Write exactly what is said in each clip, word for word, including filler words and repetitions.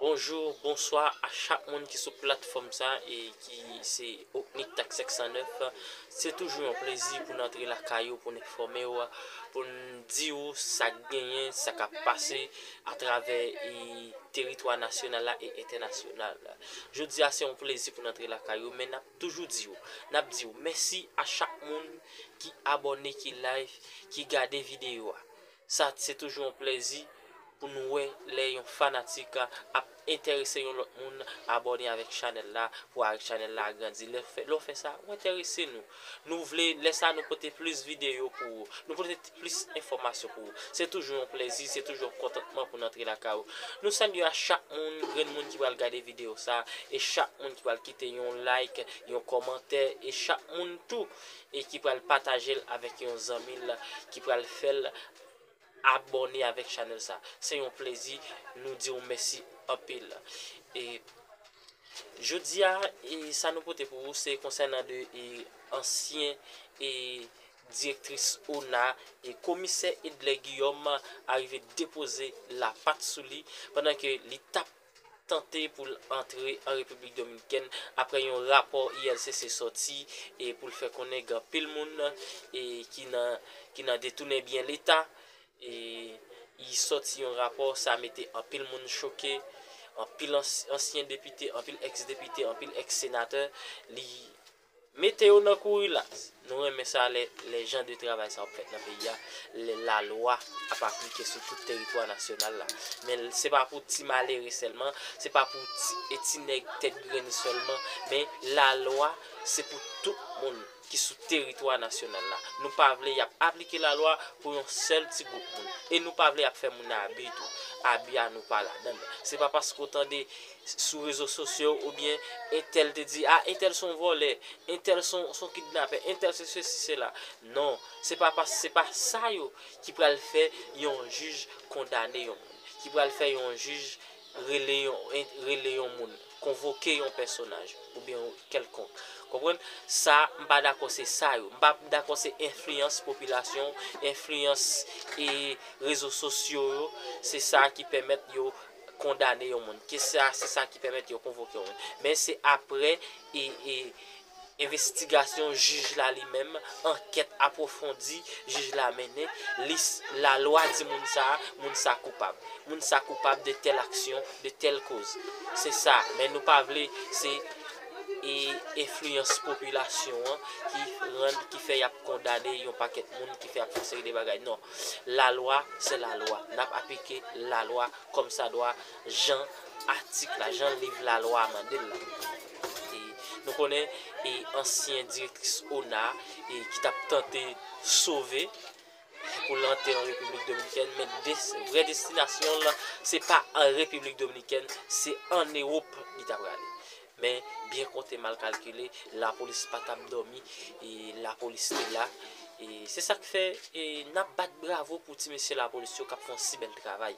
Bonjou, bonswa a chak moun ki sou platfòm sa e ki se Oknik Tak senk san nèf. Se toujou yon plezi pou n antre lakay ou, pou n enfòme w, pou n di w sa k genyen, sa k ap pase atravè e teritwa nasyonal la e entènasyonal la. Jodi a se yon plezi pou n antre lakay ou, men n ap toujou di w, n ap di w mèsi a chak moun ki abòne, ki like, ki gade videyo a. Sa se toujou yon plezi pou nou wè lè yon fanatik ap enterese yon lòt moun abòne avèk chanèl la, pou chanèl la grandi. Lè w fè, lè w fè sa, ou enterese nou. Nou vle, lè sa nou pote plis videyo pou ou. Nou pote plis enfòmasyon pou ou. Se toujou yon plezi, se toujou yon kontantman pou n antre lakay ou. Nou salye a chak moun, grenn moun ki pral gade videyo sa, e chak moun ki pral kite yon like, yon kòmantè, e chak moun tou, e ki pral pataje l avèk yon zanmi l, ki pral fè l abòne avèk chanèl sa. Se yon plezi, nou di w mèsi anpil. E jodi a, e sa nou pote pou ou, se konsènan de e ansyen e direktris ona e komisè Edlè Guillaume arive depoze lapat sou li pandan ke li t ap tante pou l antre an Repiblik Dominikèn apre yon rapò I L C C sòti e pou l fè konnen gen anpil moun e ki nan, ki nan detounen byen Leta. E li sòti yon rapò, sa mete anpil moun choke, anpil ans-, ansyen depite, anpil èks depite, anpil èks senatè, li mete yo nan kouri la. Nou renmen sa lè, lè jan de travay sa ap fèt nan peyi a, lè lalwa ap aplike sou tout teritwa nasyonal la. Men se pa pou ti malere sèlman, se pa pou ti, e ti nèg tèt grenn sèlman, men lalwa se pou tout moun ki sou teritwa nasyonal la. Nou pa vle y ap aplike lalwa pou yon sèl ti gwoup moun. E nou pa vle y ap fè moun abi tou. Abi a nou pa ladan l. Se pa paske w tande sou rezo sosyo oubyen entèl te di, a, entèl se yon vòlè, entèl se yon, se yon kidnapè, entèl se sesi, sela. Non, se pa pas-, se pa sa yo ki pral fè yon jij kondane yon moun, ki pral fè yon jij rele yon, rele yon moun, konvoke yon pèsonaj oubyen yon kèlkonk. Konprann? Sa, m pa dakò se sa yo. M pa dakò se enfliyans popilasyon, enfliyans e rezo sosyo yo, se sa ki pèmèt yo kondane yon moun. Ke sa, se sa ki pèmèt yo konvoke yon moun. Men se apre e, e envestigasyon jij la li menm, ankèt apwofondi jij la mennen, li s-, lalwa di moun sa, moun sa koupab. Moun sa koupab de tèl aksyon, de tèl koz. Se sa, men nou pa vle se e enfliyans popilasyon an ki rann, ki fè y ap kondane yon pakèt moun, ki fè y ap fè seri de bagay. Non, lalwa se lalwa. N ap aplike lalwa kòmsadwa, jan atik la, jan liv lalwa a mande l la. E nou konnen e ansyen direktris ona e ki t ap tante sove pou l antre an Repiblik Dominikèn, men des-, vrè destinasyon l, se pa an Repiblik Dominikèn, se an Ewòp li ta prale. Men, byen konte, mal kalkile, lapolis pa t ap dòmi, e lapolis te la. E se sa k fè, e n ap bat bravo pou ti mesye lapolis yo k ap fè yon si bèl travay.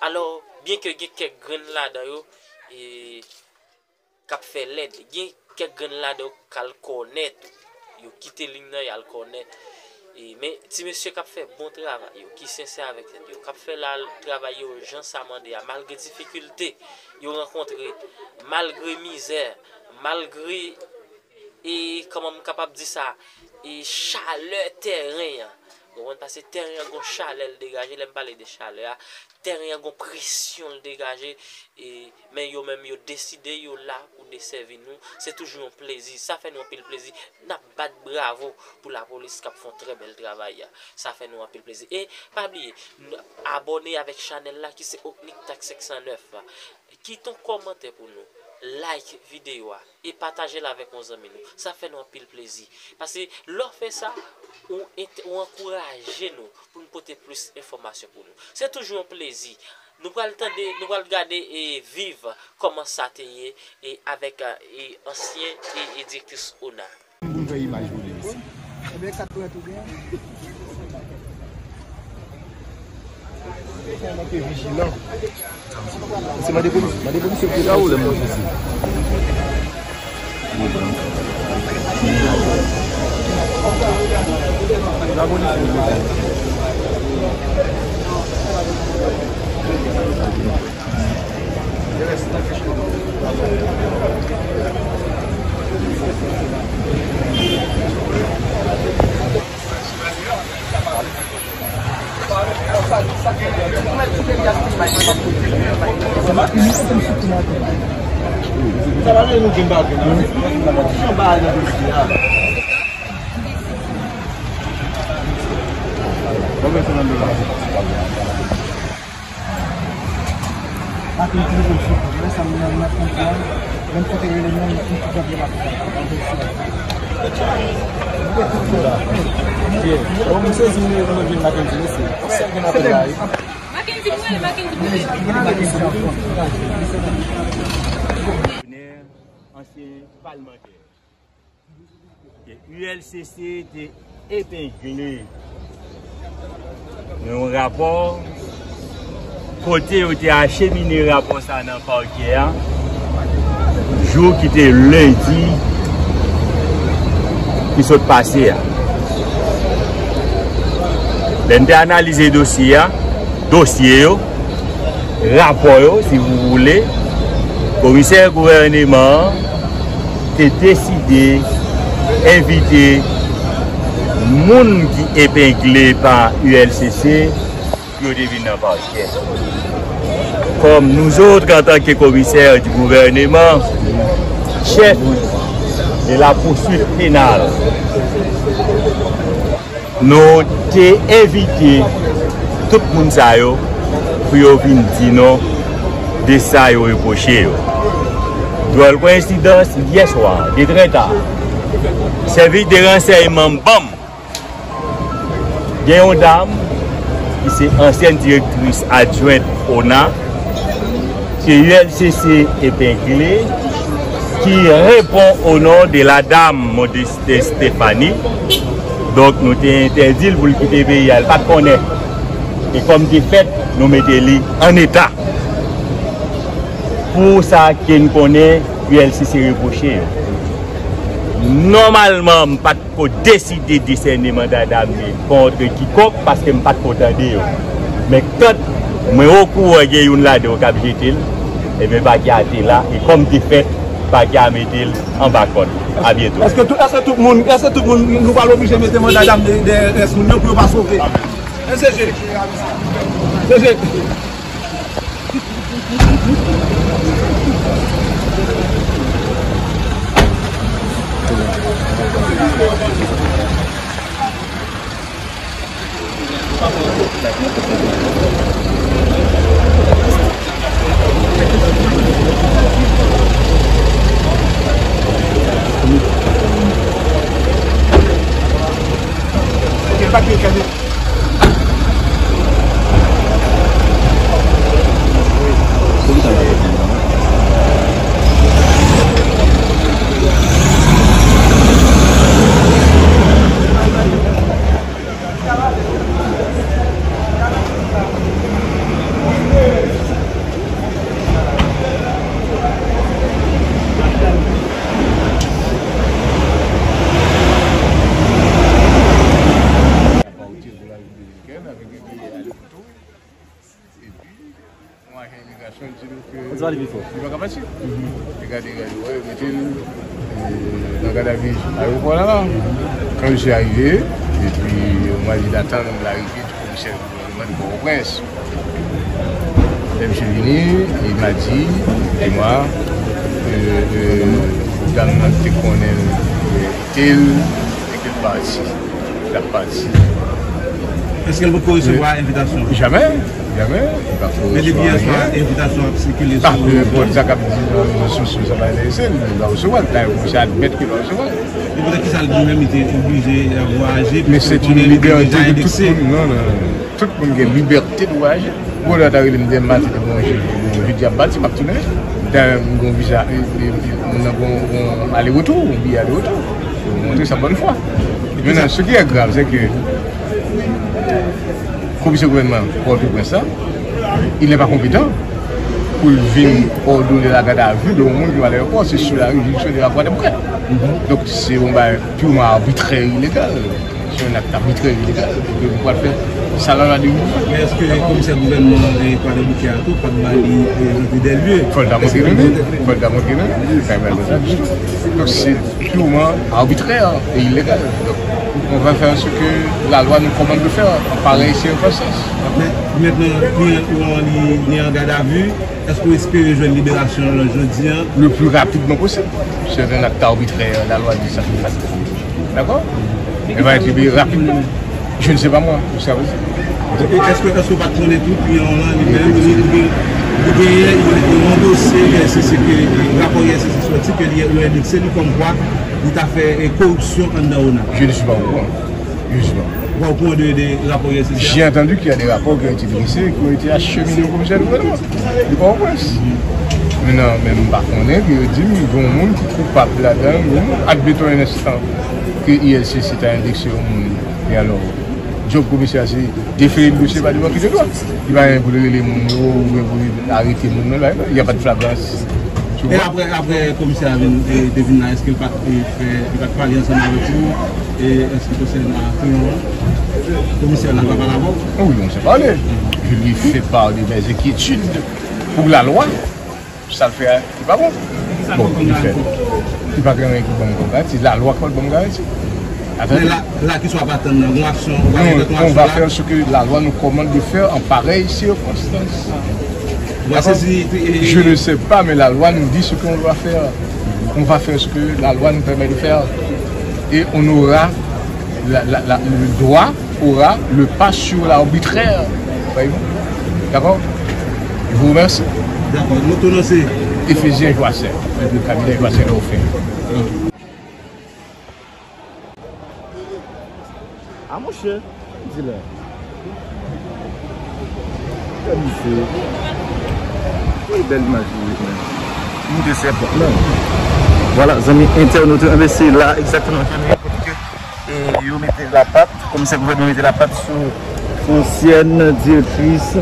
Alò, byen ke gen kèk grenn ladan yo, e k ap fè lèd. Gen kèk grenn ladan yo k al kònè tou. Yo kite liy nan, y al kònè. E, men, ti mesye k ap fè bon travay yo, ki sensè avèk tèt yo, k ap fè la, travay yo jan sa mande a, malgre difikilte yo rankontre, malgre mizè, malgre, e, kòman m kapab di sa, e, chalè tèren an. Ou konprann? Paske tèren an gon chalè l degaje, lè m pale de chalè a, tèren an gon presyon l degaje, e, men yo menm yo deside yo la pou desèvi nou. Se toujou yon plezi, sa fè nou anpil plezi. N ap bat bravo pou lapolis k ap fè yon trè bèl travay a. Sa fè nou anpil plezi. E pa bliye, n-, abòne avèk chanèl la ki se Oknik Tak senk san nèf la. Kite yon kòmantè pou nou, like videyo a e pataje l avèk yon zanmi nou. Sa fè nou anpil plezi. Paske lè w fè sa, ou ent-, ou ankouraje nou pou n pote plis enfòmasyon pou nou. Se toujou yon plezi. Nou pral tande, nou pral gade e viv kòman sa te ye e avèk e ansyen e, e direktris ona. Pou n fè imaj pou li isi. Ebyen, kat pou tou gen. Fò w manke vijilan. Se mande polis, mande polis yo pou yo. Lapolis yo. Ansyen palmantè. U L C C te epengle nan yon rapò kote yo te achemine rapò sa nan pakè a jou ki te lendi ki sot pase a. Lè n te analize dosye a, dosye yo, rapò yo, si vous voulez, komisè gouvèneman an te deside envite moun ki epengle pa U L C C pou yo te vin nan pakè. Kòm nous autres, en tant que commissaire du gouvernement, chef de la poursuite pénale, nou te envite tout moun sa yo pou yo vin di nou de sa yo repwoche yo. Dròl koyensidans, yè swa, de trè ta, sèvis de ransèyman ban m gen yon dam ki se ansyèn direktris adjwent ona, ke U L C C epengle, ki reponn o non de la dam Modeste Stephanie. Donk, nou te entèdi l pou l kite peyi a, l pa t konnen. E kòm de fèt, nou mete li an eta pou sa ke n konnen U L C C repwoche yo. Nòmalman, m pa t ko deside desène manda damne kont kikonk paske m pa t ko tande yo. Men kan mwen okouran gen youn ladan yo k ap jete l, ebyen, pakè a te la, e kòm de fèt, pakè a mete l anba kòd. A byento. Èske tout, èske tout moun, èske tout moun nou pral oblije mete manda damne dèyè rès moun nan pou yo pa sove? Mesye, mesye. Epi, yon ajan imigrasyon di nou ke li pa ka pase. Li gade, gade, wè, yo mete l, e, nan gadavi ayewopò la, la. Kan misye arive, epi, mwen di, atann, m arive, di komisè gouvènman de Pòtoprens. Lè misye vini, li pa di, di mwen, e, e, dam nan te konnen l, e, te l, e ke l pati. L ap pati. Èske l potko resevwa envitasyon? Jamè, jamè. Li pa ko resevwa anyen. Men depi yè swa, envitasyon ap sikile sou... Ah, nenpòt sa k ap di nan rezo sosyo, sa pa enterese l, li pa resevwa l. Dayè, misye admèt ke li pa resevwa l. E poutèt kisa l di menm li te oblije, euh, vwayaje, men se yon libète de tout moun. Non, non, non. Tout moun gen libète de vwayaje. Bon, lè ta rele m demen maten, te bon, je, bon, jodi ap pati, m ap tounen. Dayè, m gon viza, e, e, e, m nan gon, gon ale retou, yon biyè ale retou. Montre sa bòn fwa. Maintenant, ce qui est grave, c'est que komisè gouvènman Pòtoprens la, il n'est pas compétent pou l vin òdone la garde à vue de yon moun ki al ayewopò, se sou lari, jiridiksyon de la Cour des prêtres. Donk, se yon bagay purement arbitrè, ilegal. Se yon akt arbitrè, ilegal, e ke nou pral fè sa lalwa di nou. Men èske komisè gouvènman, e, Kwadèboukè a tou, pa t ba li, e, prezante dè lye? Fò l ta montre nou li. Fò l ta montre nou li. Sa e pa sa. Donk, se purement arbitrè e ilegal. Donk, on va faire ce que la loi nous commande de faire, en pareille circonstance. Men, Mentnan, kliyan ou an li, li an gadavi. Èske w espere jwenn liberasyon l jodi a? Le plus rapidement possible. C'est un acte arbitraire, la loi dit ça. D'accord? Elle va être libérée rapidement. Je ne sais pas moi, vous savez. E èske, èske w pa t konnen tou kliyan w lan li menm, li, li, li genyen yon, yon dosye U L C C ke, rapò U L C C soti ke li, yo endekse li kòmkwa li ta fè, e, koripsyon anndan ona? Je ne suis pas au courant. Je ne suis pas au courant. Ou pa okouran de, de rapò U L C C a? J'ai entendu qu'il y a des rapports qui ont été dressés et qui ont été acheminés au commissaire du gouvernement. Li pa au courant. Mentnan, men m pa konnen ke yo di m gen yon moun ki koupab ladan l, admettons un instant, ke U L C C ta endekse yon moun. E alò, djòb komisè a se defere dosye pa devan ki de dwa. Li pa gen pou l rele moun yo, oubyen pou l arete moun nan, la, y a pas de flagrance. Tu vois? E apre, apre komisè a vin, e, te vin la, èske l pa t, e, fè, li pa t pale ansanm avèk ou? E èske konsènan kliyan an, komisè la pa pale avè w? Oh oui, on s'est parlé. Je lui ai fait part de mes inquiétudes pour la loi. Sa l fè a, li pa bon. Bon, li fè. Li pa gen anyen ki ban m kòm garanti. La lwa k ap ban m garanti. Men la, la ki swa pa tann nan, gon aksyon, ou pa gen yon aksyon la? Non, on va faire ce que la loi nous commande de faire en pareille circonstance. Ou va sezi, e, je ne sais pas, mais la loi nous dit ce qu'on doit faire. On va faire ce que la loi nous permet de faire. Et on aura la, la, la, le droit aura le pas sur l'arbitraire. Voyez-vous? D'accord? Je vous remercie. Dakò, nou tou nan se Éphésiens Joachim, le cabinet Joachim Dauphin. A monchè, di la. Gade misye. Ki bèl imaj li menm. Moute sèpan. Non. Vwala, zanmi entènot yo, enben se la egzakteman ke nou ye kote ke, e, yo mete lapat, komisè gouvènman mete lapat sou ansyèn direktris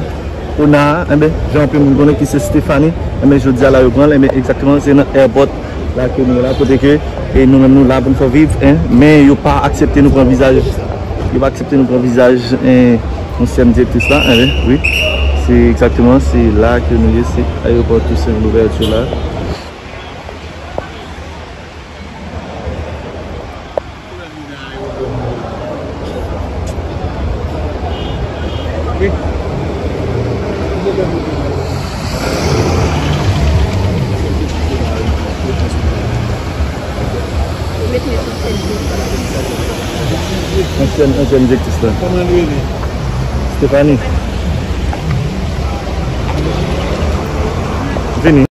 ona a, enben, jan anpil moun konnen ki se Stéphanie, enben, jodi a la yo pran l, enben, egzakteman, se nan airport la ke nou ye la, kote ke, e, nou menm nou la pou n fè w viv, en, men yo pa aksepte nou pran vizaj, yo pa aksepte nou pran vizaj, en, ansyèn direktris la, enben, wi, se egzakteman, se la ke nou ye, se ayewopò Toussaint Louverture la. Ansyèn, ansyèn direktris la. Kòman li rele? Stéphanie. Vini.